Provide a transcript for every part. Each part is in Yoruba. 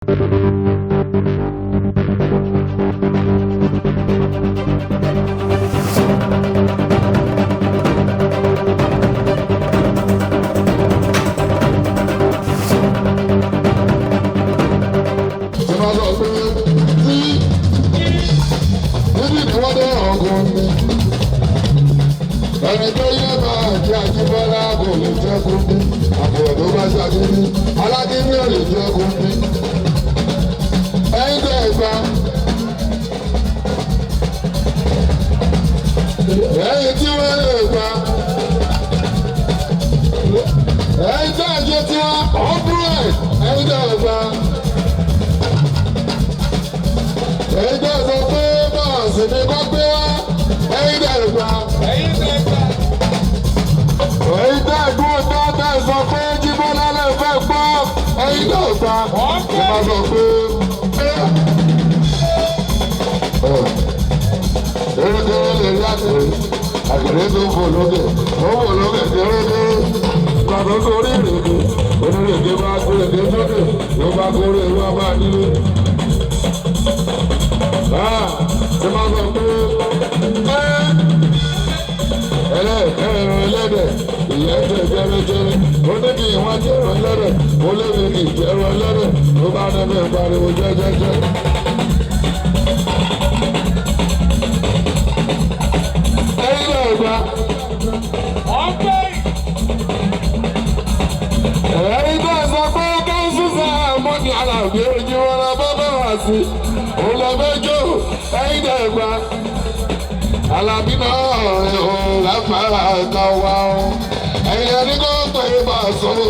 Tí wọ́n sọ pé tí níbi ni wọ́n dé ọ̀gùn mi. Ẹni tó yẹ máa jẹ́ Ajíbọ́lá kò lè jẹ́ kúndí. Àbúrò tó bá ṣàkíní, alákíní ò lè jẹ́ kúndí. Ẹyin tẹ́ ẹ gbà. Ẹyin tí wọ́n lè gbà. Ẹyin tẹ́ ẹ jẹ́ tiwa, ọ̀bùrẹ̀. Ẹyin tẹ́ ẹ gbà. Ẹyin tẹ́ ẹ sọ pé bọ́ọ̀sì ni kò gbé wá. Ẹyin tẹ́ ẹ gbà. Ẹ̀yin tẹ́ gbà. Ẹyin tẹ́ ẹ dúró tán tẹ́ ẹ sọ pé Jíbọ́lá lè fẹ́ gbọ́. Ẹyin tẹ́ ẹ gbà. Ẹ máa sọ pé kéré lè rí àkèrè, àkèrè tó ń fò lókè, ó fò lókè kéré. Gbàgbọ́ sórí ìrèké, onírèké bá kórèké sókè, ló bá kórè wá bá nílé. Ṣé máa sọ pé ẹlẹ́ẹ̀kẹrin ẹlẹ́dẹ̀ ìyẹn tẹ̀ jẹ́rẹ́jẹ́rẹ́, ó ní kí ìwọ́n jẹ́rọ ẹlẹ́dẹ̀, ó lébi kì í jẹ́rọ ẹlẹ́dẹ̀, ló bá ní bí pariwo jẹ́jẹ́jẹ́. Ẹyin náà gba. Ọ̀pẹ. Ẹ̀yin tó sọ pé káńsù sáà mọ́ ní aláàbí ojú wọn lọ bá bá wá sí òun lọ fẹ́ jó. Ẹyin náà gba. Alábí náà ò láfàrà kan wá o. Ẹ̀yin ẹni kò pè é bá a sọ o.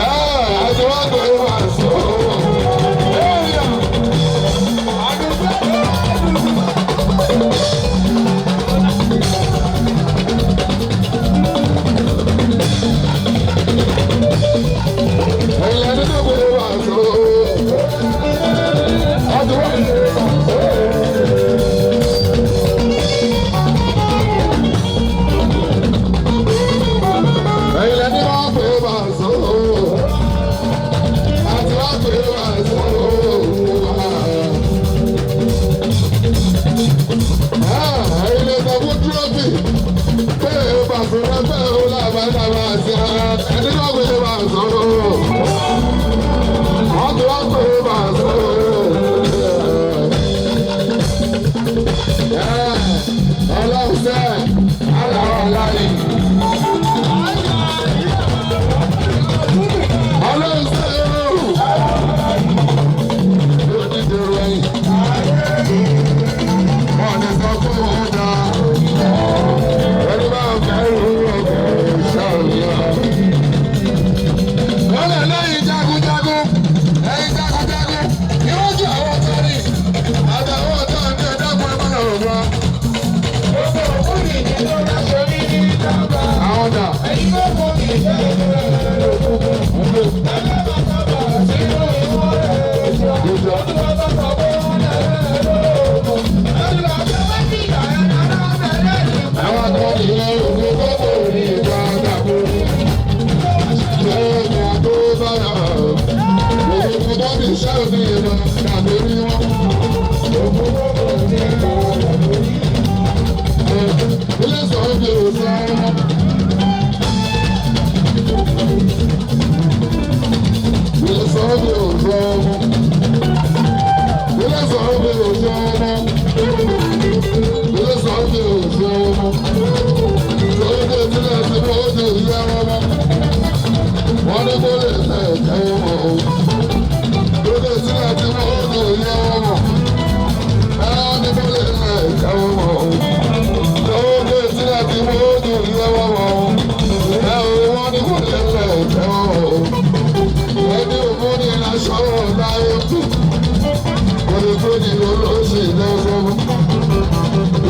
Ẹ̀ àti wọ́n pè é bá a sọ o. Ẹ̀yin ẹni kò pè é bá a sọ o. Àti wọ́n pè é bá a sọ o. Ẹ̀yin lẹni wọ́n pè é bá a sọ o. Àti wọ́n pè é bá a sọ o. Ẹ̀yin lè sọ fún tírọ́fì pé bàtò rẹ́pẹ̀ ó làbàdàbà sí ara. Ẹni wọ́n pè é bá a sọ o. Wọ́n ti wọ́n pè é bá a sọ o. Ọlọ́run sẹ́, aláwọ̀ aláyè. Ọlọ́run sẹ́ o. Yóò ní dèrò ẹ̀yìn. Wọ́n ní sọ fún òun dá. Ẹni bá ń fẹ́ rú ọkọ̀ ṣàlùyà. Wọ́n lè lẹ́yìn jagunjagun. Ẹ̀yin jagunjagun. Níwájú àwọn tó ní. Àtàwọn tó ń tẹ̀ dákun ẹ̀ máa rọ̀ wá. Gbogbo òkú mi ní ló bá ṣorí ní dábàá. Àwọn dà. Ẹ̀yin tó kọ́ mi jẹ́ ìrẹ̀lẹ̀ òkùnkùn. Ẹgbẹ́ bàtà bà sínú ìwọ́n rẹ̀ jọ. Ìjọ. Olúwa bá sọ pé wọ́n lè rẹ̀ lóògùn. Olúwa bá wá sí ìgbà ẹ̀rọ abẹ́rẹ́ ìgbà. Àwọn kan nìyẹn òkú gbogbo ní ìgbà dàgbò. Lẹ́yìn tó bá yà òkú tó bí iṣẹ́ òní ìlọ dàgbò ní wọn. Òkú gbogbo ní ìgbà dàgbò ní. Ilé sọ̀rọ̀ bí o sọ ọ́. Ilé sọ̀rọ̀ bí o sọ ọ́. Ilé sọ̀rọ̀ bí o sọ ọ́. Ilé sọ̀rọ̀ bí o sọ ọ́. Sọ̀rọ̀ bí o tilẹ̀ sí mọ́ ó ti yẹ wọn mọ́. Wọ́n ní kó lè lẹ̀ kẹ́ wọn o. Lókè sílẹ̀ tí mọ́ ó ti yẹ wọn mọ́. Ẹ ní kó lè lẹ̀ kẹ́ wọn o. Lókè sílẹ̀ tí mọ́ ó ti yẹ wọn mọ́. Ẹ ò wọ́n ní kó lè lẹ̀ kẹ́ wọn o. Ẹni òfin ni aṣọ láyé kú. Kò lè tó ní olóṣì lọ́sọ̀rọ̀.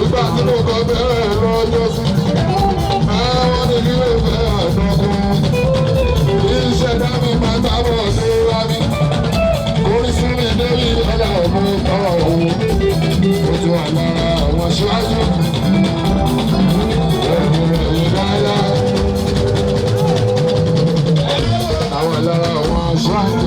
Ìgbà tí mo kọ bẹ̀rẹ̀ lọ́jọ́ sí. Àwọn ní kí ló fẹ́ àdọ́kùn. Iṣẹ́ dá mi máa tábọ̀ sí wá mi. Orísun mi débi ọ̀la ọ̀mú tọ̀ òun. Ó ti wà lára àwọn aṣáájú. Ẹ̀rù rẹ̀ yìí dáadáa. Àwọn lára àwọn aṣáájú.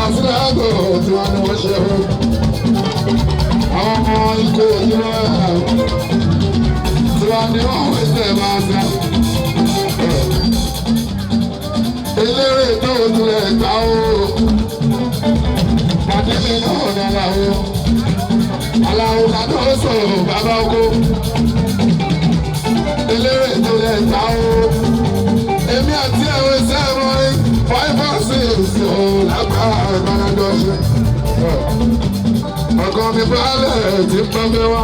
Bàtúrà àgọ̀ tí wọ́n ní wọ́n ṣe o. Àwọn ọmọ ikọ̀ òyìnbó tí wọ́n ní wọ́n wọ́n ṣe máa ṣe. Eléré tó tilẹ̀ gbà ó. Pàdé mi náà ní aláwo. Aláwo ká tó sọ̀rọ̀ bàbá oko. Eléré tó lẹ̀ gbà ó. Èmi àti ẹ̀rọ iṣẹ́ wọn 5 or 6 ò lágbára ìbánadọ́ ṣe. Ọkọ mi bálẹ̀ tí ń pẹ́ wá.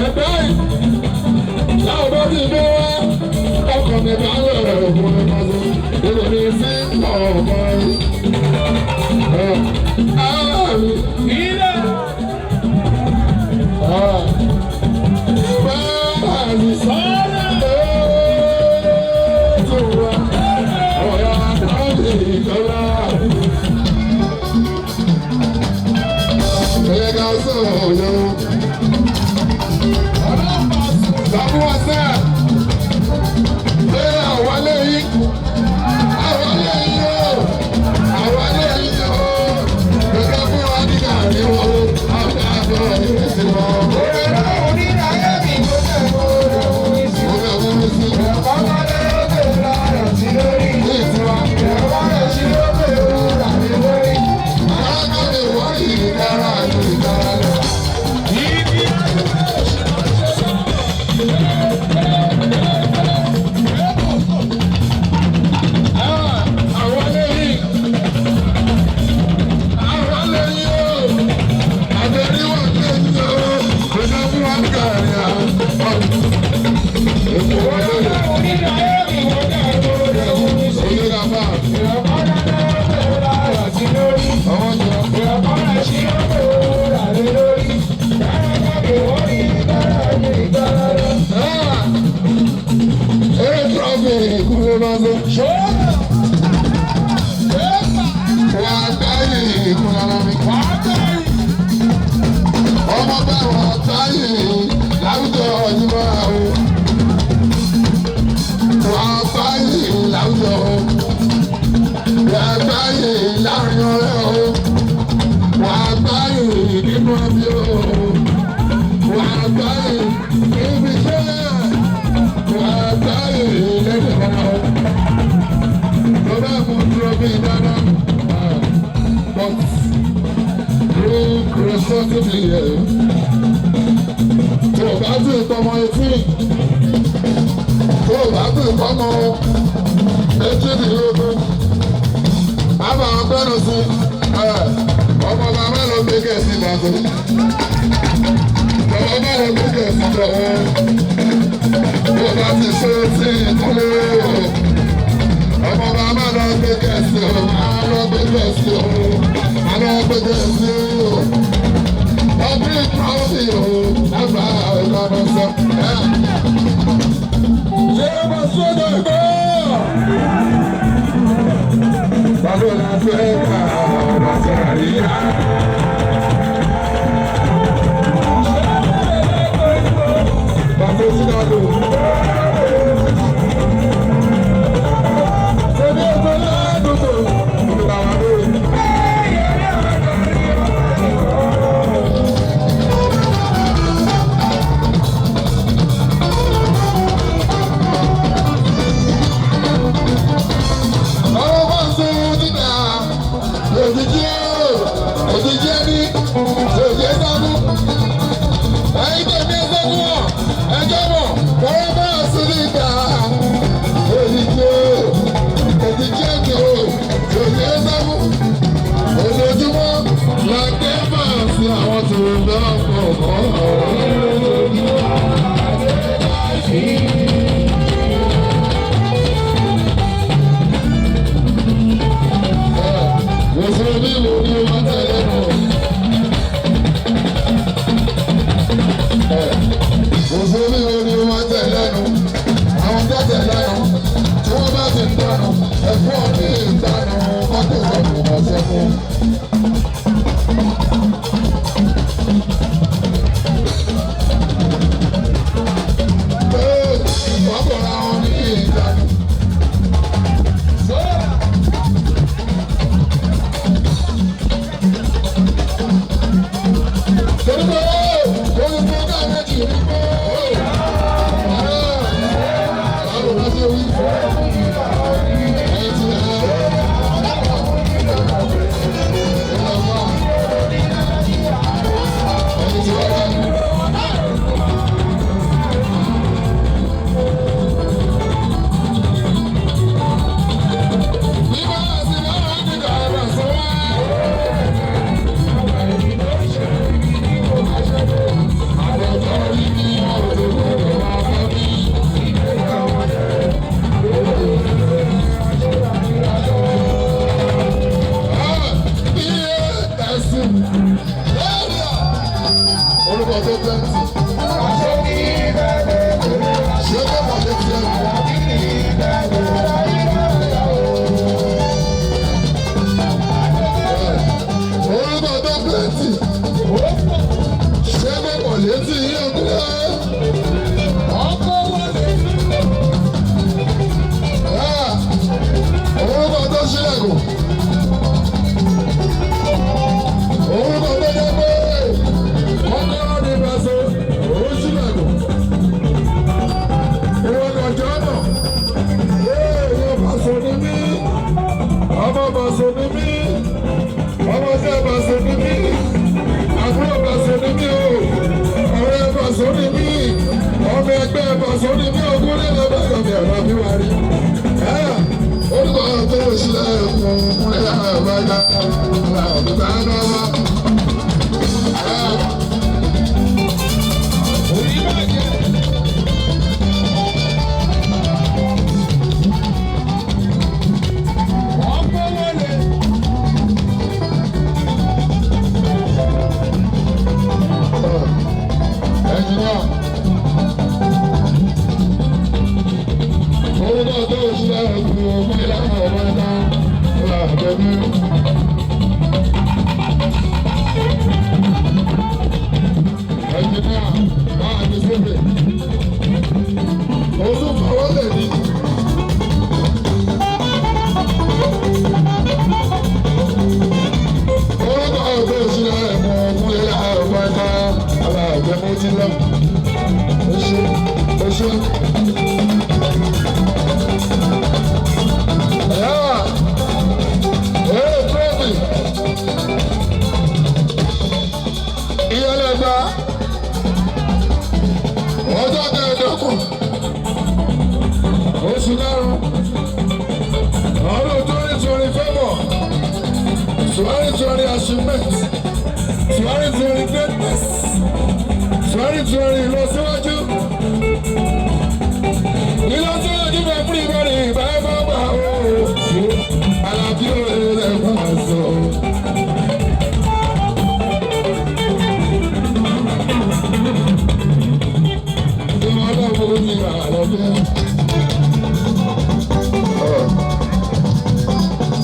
Ẹ̀gbẹ́ láwọn bá ti gbé wá. Ọkọ mi bálẹ̀ òkun ní pàṣẹ. Èrò mi sí ọ̀pọ̀ yìí. Ilé. Báàlì Sọ́lá. tó wá. Ọ̀yà tábìlì ìjọba. Ẹyẹ ká sọ̀rọ̀ yọ. Ọlọ́pàá sùn. Sàmúwà sẹ́, pé àwọn eléyìí, àwọn eléyìí o, àwọn eléyìí o, gẹ́gẹ́ fún wa ní gàrí wọn o, àwọn àgbọ̀ ìrẹsì wọn. Òrèrè oníláyé mi tó tẹ̀ mọ́ òun ìsìn. Mo fẹ́ wúrú sí Ẹ̀kọ́ kọ́lé ó bèrè rẹ̀ sí lórí. ní ìtura. Ẹ̀kọ́ rẹ̀ sí ló bèrè rà mí lórí. Alákọ̀ọ́lẹ̀ wọ́n rí ìdára àti ìdára lọ. Ibi Àwọn eléyìí, àwọn eléyìí o, àtẹ̀ríwọ̀n lẹ́yìn o, kò sọ fún wa ní gàrí àwọn. Èkó wọlé òrèrè oníláyé mi tó tẹ̀ mọ́ òun ìsìn. onígbàfà Ẹ̀kọ́ kọ́lé ó bèrè rẹ̀ sí lórí. ọwọ́ jọ. Ẹ̀kọ́ rẹ̀ sí ló bèrè rà mí lórí. Eré trọ́fì ìkúlé máa ń sọ. Wà á táyì ìkúlé ara mi. Ọmọ bá wà á táyì láwùjọ ọdún o. Wà á táyì láwùjọ o. Wà á táyì láàrin ọ̀rẹ́ o. Wà á táyì nínú ẹbí o. Wà á táyì níbi iṣẹ́. Wà á táyì lẹ́yìn ọ̀rẹ́ o. Bàbá mi dúró bí dáná. But drink responsibly. Tó o bá ti pọmọ etí, tó o bá ti pọmọ 18, bàbá wọn gbẹ́nu sí ọmọ bàbá ló gbé kẹ̀sì bàtò. Bàbá bá ló gbé kẹ̀sì bàtò. Tó o bá ti ṣe tí ìkúlé ọmọ bàbá lọ gbé kẹ̀sì o, máa lọ gbé kẹ̀sì o, máa lọ gbé kẹ̀sì o. Ọdún ìtọ́sí o, lágbà ìlànà sọ. Ṣé mo sọ́dọ̀ ìgbọ́? Bàbá la fẹ́ kà ọ̀rọ̀ sàríyá. Bàbá Chicago. Ṣé o ládùúgbò ìlú àwọn lórí? Ọ̀rọ̀ bá ń sọ títà òjijì òjijì ẹni òjijì ẹ̀dánú. Ẹ̀yin tẹ̀mí ẹsẹ̀ fún ọ, ẹjọ́ mọ̀, ọ̀rọ̀ bá ń sọ títà òjijì òjijì ẹni òjijì ẹ̀dánú. Ojoojúmọ́ la gbé máa sí àwọn tó ń lọ pọ̀ kọ́. Mùsùlùmí wo ni o máa tẹ̀lé nù? Mùsùlùmí wo ni o máa tẹ̀lé nù? Àwọn tó tẹ̀lé nù, tí wọ́n bá ti ń dànù, ẹ̀fọ́ ní ìdánù, kọ́tò sọ̀rọ̀ ọ̀sẹ̀ fún. Wọ́n bọ̀ra wọn ní ìdánù. Bá ṣe wí. Ẹ̀yin ti ẹ̀. Ẹ̀yin ti ẹ̀. Bíbá àti bára ń dìgbà ẹ̀rọ sọ́wọ́. Àjọjọ́ orí ní ọ̀rọ̀ gbọ́dọ̀ máa fẹ́ bí. Orúkọ tó pẹ́ntì. Ṣé kò mọ̀ létí ẹ̀? Orúkọ tó pẹ́ntì. Ṣé kò mọ̀ létí yín ọkùnrin? Orúkọ tó ṣílẹ̀kùn. Orúkọ tó jẹ́ pé kọ́kọ́rọ́ ní Bàṣọ, òun ṣílẹ̀kùn. Ìwọ kọjọ́ náà, yóò Bàṣọ ní mí, ọmọ Bàṣọ ní mí, ọmọ tẹ́ Bàṣọ ní mí, àbúrò Bàṣọ ní mí o, ọ̀rẹ́ Bàṣọ ní mí, ọmọ ẹgbẹ́ Bàṣọ ní mí, ogún nílẹ̀ bàtà mi ọ̀nà bí wà rí. Orúkọ tó ṣílẹ̀kùn múlẹ̀ àbájá, àbúrò náà. Ẹnjìníà. Orúkọ tó ṣílẹ̀kùn múlẹ̀ àbájá, àbúrò. Ẹnjìníà máa ní sókè. Oṣù fọwọ́ lè ní. Orúkọ ọ̀gbẹ́ òṣìlẹ̀ ẹ̀mọ́ ọ̀gbúnlẹ̀ àbájá aláàgbẹ̀ mo ti lọ. Ó ṣe ó ṣe. Ẹ̀yà ẹ̀rọ tírọ́fì. Ìyẹlẹ̀gbá ọjọ́ kẹẹ̀ẹ́dọ́gbọ̀n oṣù karùn-ún ọdún 2024 2020 achievement, 2020 greatness, 2020 ìlọsíwájú ìlọsíwájú bẹ fún ìbẹ̀rẹ̀ ìbáyé bá wà ó Àlàbí òye rẹ̀ máa sọ.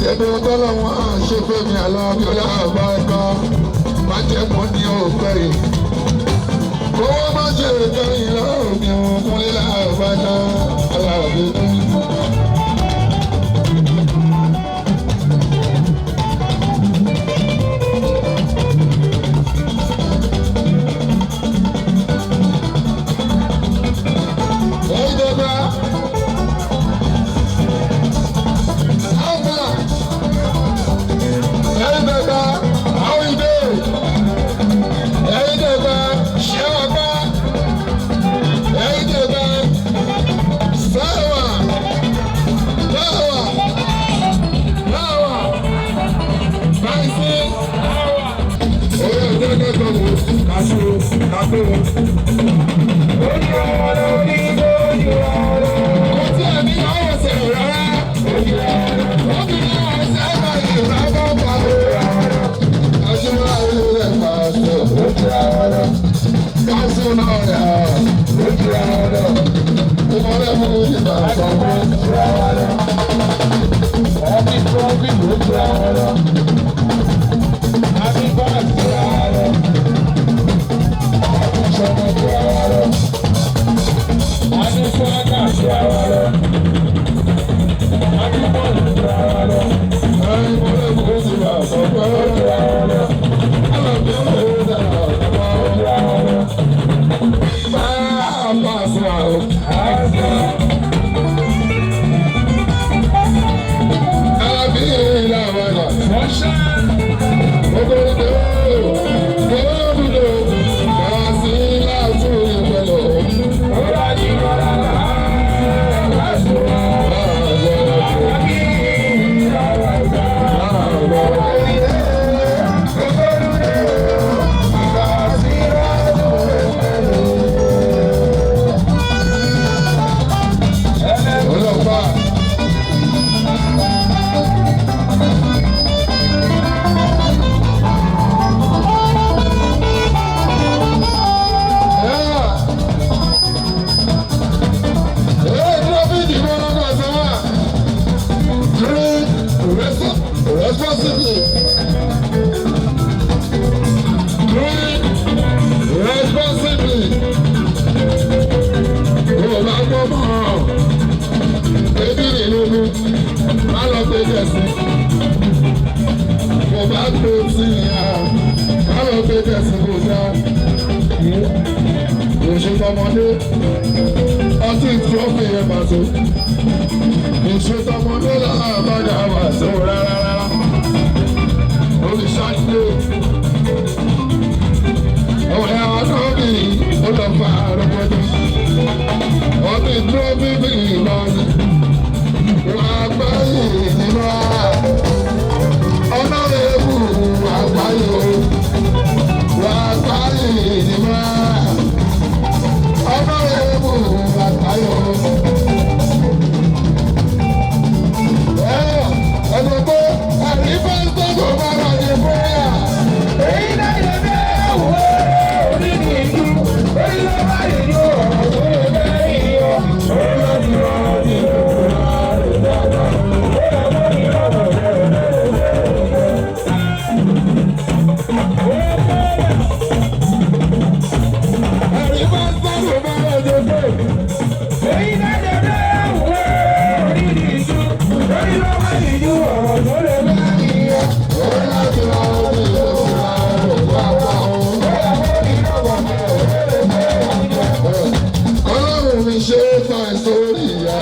Ẹgbẹ́ tọ́lọ́wọ́n á ṣe fẹ́ mi Àlàbí ọlọ́ọ̀bá ẹ̀ka má jẹ́ mọ́ ní òpẹ́ yìí. Kówó má ṣe kẹ́yìn lọ́rùn mi ò kúnlé láàbá ẹ̀ka Àlàbí. Ẹ̀yin dẹ́gbà. Alpha. Ẹ̀yin dẹ́gbà. How you dey? Ẹ̀yin dẹ́gbà. Ṣé wà pa? Ẹ̀yin dẹ́gbà. Sáwà. Báwa. Báwa. Báyìí sí. Oyè ọjọ́ kẹ́kọ̀ọ́ wò. Kaṣú kakó. Kò tí ẹ̀ ní àwọn ọ̀sẹ̀ rárá. Wọ́n fi ní àwọn ọ̀sẹ̀ máa yè rábà pa. Aṣọ́nà ayé rẹ̀ máa sọ. Káṣí náà rẹ̀ á. Ìmọ̀lẹ́ mú ìgbà sọ̀rọ̀. Ìmọ̀lẹ́ mú ìgbà sọ̀rọ̀. Alábí ọ̀rẹ́ rẹ̀ á. Máa bá a sọ̀rọ̀. tẹ̀sí kò dá. Òṣètọmọdé ọtí trọ́fì yẹn pàṣẹ. Òṣètọmọdé làbàdà wà sọ rárá rárá. Lórí Sátidé. Ọ̀rẹ́ àwọn náà bí ó lọ fa àrùn. Ọtí trọ́fì bí ìlọrin. Wọ́n á gbá yìí nínú ọlọ́rẹ̀ẹ́bù àgbáyé wà àgbáyé ìdìbò ọlọ́rẹ̀ẹ́bù àgbáyé. Ẹ̀sùn pé ẹ̀rí bá ń tọ́jú bá wà ní fúnyà. Èyí náà yẹ bẹ́ẹ̀ wò ó ní ìlú, orí ló bá ìlú ọ̀rọ̀ tó lè bẹ́ẹ̀ yíyọ. Ó lọ sí ọ̀rọ̀ tí ó rà lè dáadáa. Ó yẹ kó ní ọ̀rọ̀ bẹ́ẹ̀ bẹ́ẹ̀ bẹ́ẹ̀. Ẹ̀rí bá ń tọ́jú bá wà ní fúnyà. Èyí náà yẹ bẹ́ẹ̀ wò ó ní ìlú, orí ló bá ìlú ọ̀rọ̀ tó lè bẹ́ẹ̀ yíyọ. Ó lọ sí ọ̀rọ̀ tí ó rà lè dáadáa. Ó yẹ kó ní ọ̀rọ̀ bẹ́ẹ̀ bẹ́ẹ̀ bẹ́ẹ̀ yíyọ. Ọlọ́run mi ṣe é fa ìsórí ìyá.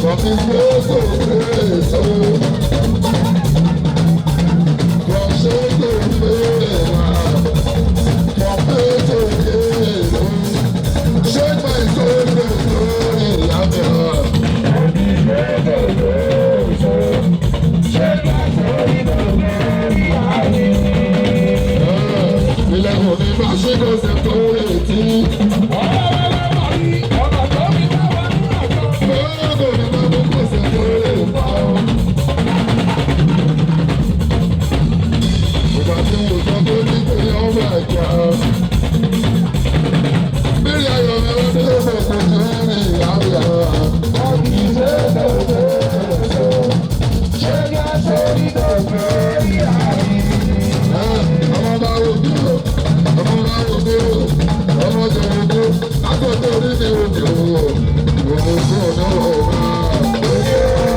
Kọ̀fí gbèsò gbèsò. Kọ̀ṣe tó gbé wá. Kọ̀fí tó gbèsò. Ṣé fa ìsórí gbèsò ìyá mi hàn? Ilẹ̀kùn mi bá ṣí kò ṣe tó retí. Kò ní bá mú kò ṣe tó lè pa ọ́. Ìgbà tí mo sọ pé nítorí ọmọ ẹ̀jẹ̀ ọ́. Bírí ayọ̀ mi wọ́n ti lè fò kò sí rìn ìyá mi ọ̀. Ọmọ bá wo bí o, ọmọ bá wo bí o, ọmọ jẹ ojú, akọ̀tọ̀ orí mi ò ní o, òun kò ní o máa.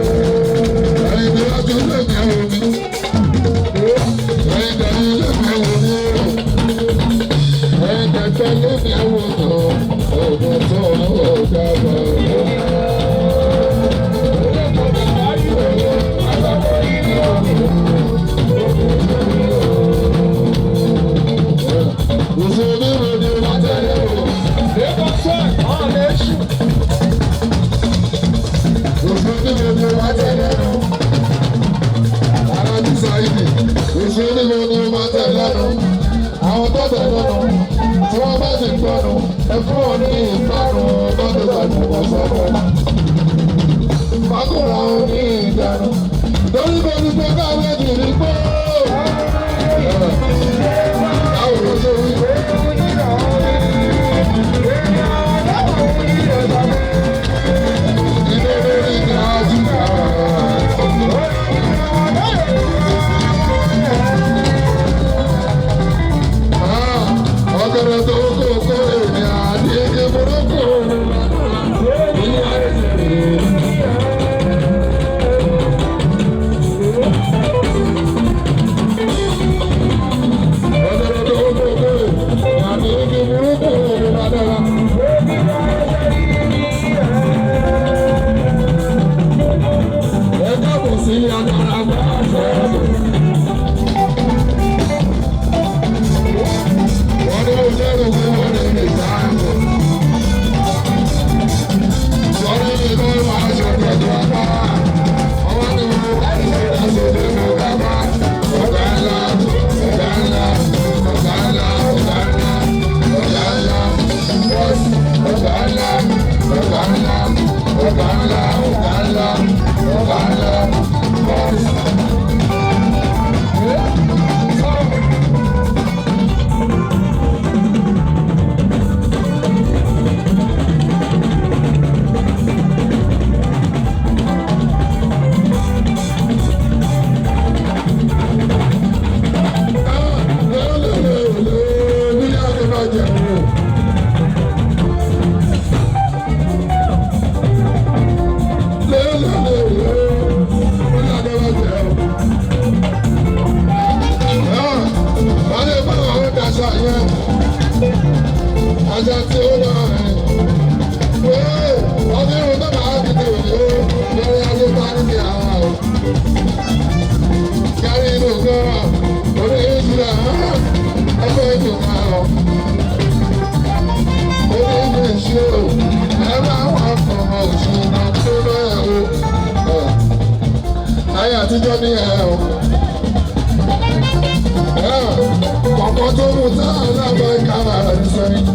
Ẹyin tí wọ́n tún lè ní omi. Ẹyin tẹ̀lé lè ní omi o. Ẹyin tẹ̀tẹ̀ lè ní omi o. Ògùn tó ń wò dábàá. Àtijọ́ ní ẹ̀ o. Kọ̀ọ̀kan tó mú tá alábọ̀ ẹ̀ka rẹ̀ sẹ́yìn.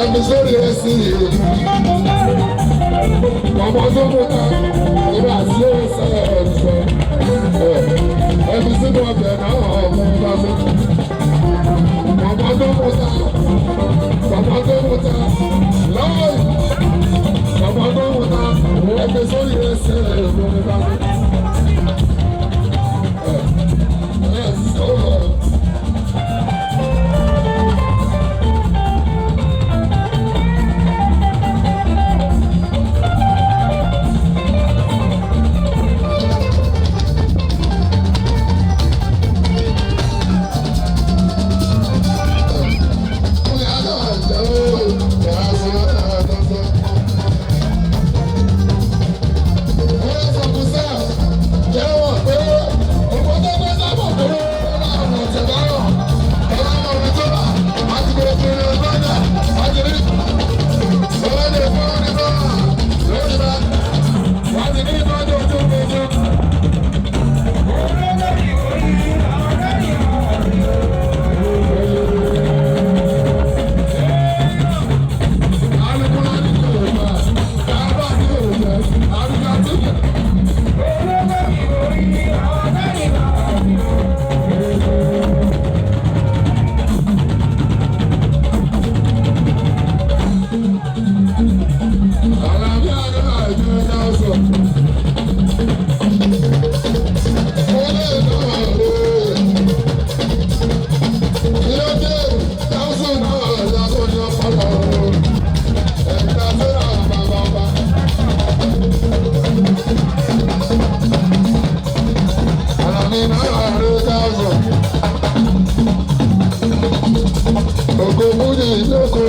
Ẹ̀mí sórí ẹ̀ sí i. Kọ̀ọ̀kan tó mú tá ìbá sí ẹ̀sẹ̀ ẹ̀ sẹ́yìn. Ẹ̀mí sínú ọbẹ̀ náà ọ̀mú bá mi. Kọ̀ọ̀kan tó mú tá kọ̀ọ̀kan tó mú tá lọ́ọ̀yì. Kọ̀ọ̀kan tó mú tá ẹ̀mí sórí ẹ̀ sí ẹ̀ mú bá mi. Ògo Múdì lóko,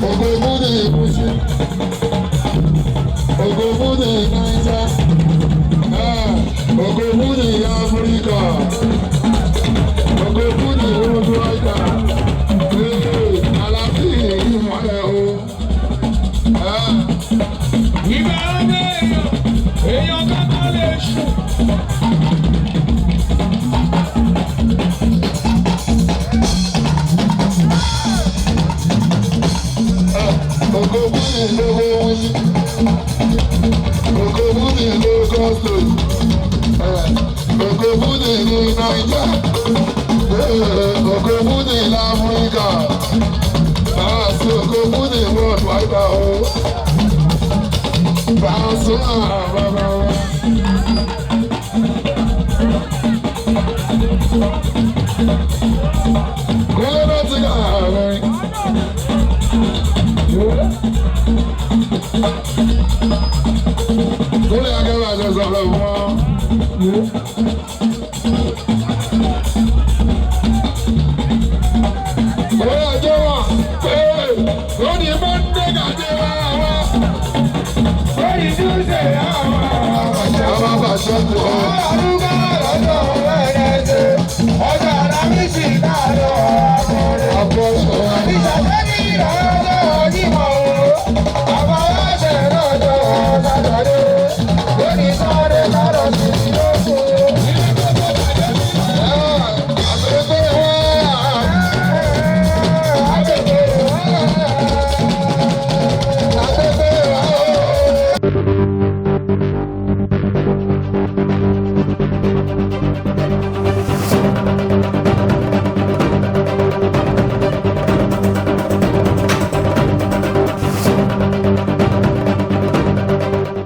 Ògo Múdì Mùsí, Ògo Múdì Náíjà, Ògo Múdì Áfíríkà, Ògo Múdì Worldwide, Àlàáfíà ìmọ̀lẹ̀ o. Ìgbà ọdẹ èèyàn, èèyàn kankan lè ṣù. Ògo Múdì lóko Mùsí, Ògo Múdì lóko State, Ògo Múdì ní Náíjà, Ògo Múdì l'Áfíríkà, Bàásù Ògo Múdì Worldwide o. Bàásù bàbá wa. Kúlẹ̀ náà ti kà á rẹ̀. Kúlẹ̀ akẹ́wà ṣe sọ̀rọ̀ fún ọ. Òwe ọjọ́ wà pé lónìí Mọ́ndé kàdé wá wá. Lórí Tuesday àwọn Àwọn àbàṣẹ́ tó. àdúgbò.